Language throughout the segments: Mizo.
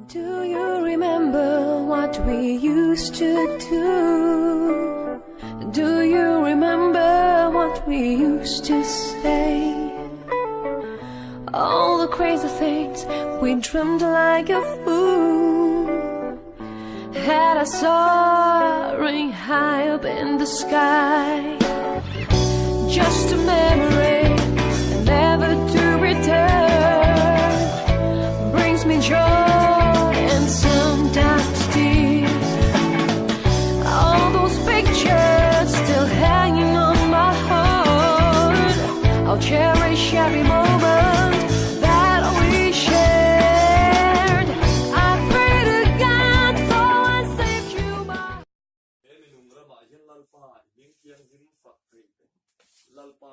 Do you remember what we used to do? Do you remember what we used to say? All the crazy things we dreamed like a fool Had us soaring high up in the sky Just a memory, never to return Brings me joy and sometimes tears All those pictures still hanging on my heart I'll cherish every moment that we shared I pray to God for I saved you my He minung ramah hian Lalpa i hming thianghlim fak theih te, Lalpa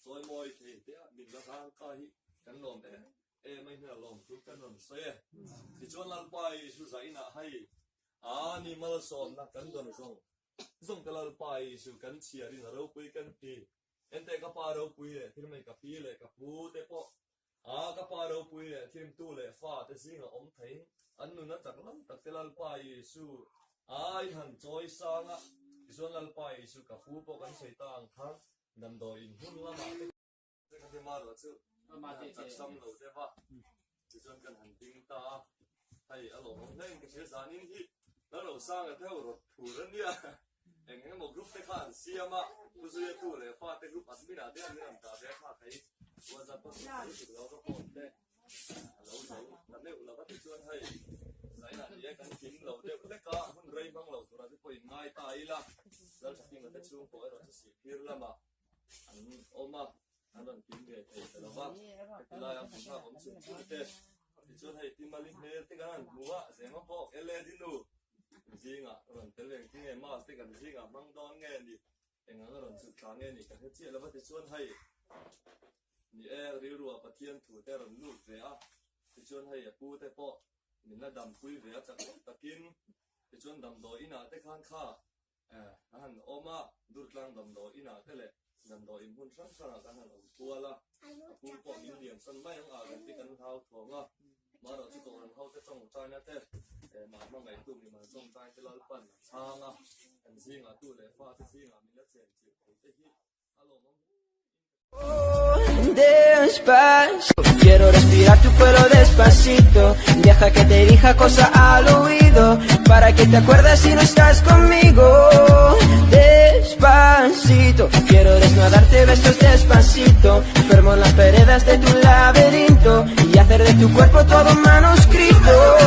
chawimawi thei te ah min la rang ka hi kan lawm em em a hna lawm thu kan rawn sawi e. Tichuan Lalpa i zu zain ah hei a ni malsawmna kan dawn zawng zawng te Lalpa i zu kan chhiar in a ropui kan ti. Enteh ka pa ropui leh thil mai ka pi leh ka pu te pawh a ka pa ropui leh thimtu leh fa te zingah awm theiin an nun a chak lam tak te Lalpa Isu a in han chawi sang a, tichuan Lalpa Isu ka pu pawh kan sawi ta ang khan damdawi in hun lamah te ka ti maruah chu kan han chak sam lo deuh a, tichuan kan han ding ta a, hei a lawmawm hle in ka hria zanin hi Lalrosanga theuh rawt phur a nia. Eng eng emaw group te kha an siam a, Pu Zuia tu leh fate group admin ah te an rawn dah ve a kha kha hi WhatsApp a hmuh thei tuk lo ka phone te a lo zo ta meuh lo va tichuan hei zainah ni e kan kim lo deuh hlek a, hun rei hmang lo tura te pawh in ngai ta ila Lalthakinga te chhungkaw erawh chu sihphir lamah an awm a, an rawn kim ve thei ta lo va, heti laia hmun nghak awm chhun chhun te tichuan hei Timali hmel te kan han hmu a, Zema pawh Lad nu Zingah rawn tel eng nge mass te kan zingah hmang dawn nge ni eng anga rawn chhuk thla nge ni ka hre chiah lova tichuan hei ni e rilru ah Pathian thu te rawn lut ve a tichuan hei a pu te pawh min la dampui ve a chak em takin tichuan damdawi inah te khan kha a han awm a, Durtlang damdawi inah te leh damdawi in hmun hrang hrangah kan han awm kual a, a pu pawh min liam san mai ang a kan ti kan hlau thawng a, marawh chu Kohhran hote tawngtaina te mah hmangaihtu mimal tawngtain te Lalpan a chhang a, kan zingah tu leh fate zingah min la chen chilh thei te hi a lawmawm hle in Quiero respirar tu pelo despacito Deja que te diga cosa al oído Para que te acuerdes si no estás conmigo Despacito Quiero desnudarte besos despacito Enfermo en las paredes de tu laberinto Y hacer de tu cuerpo todo manuscrito.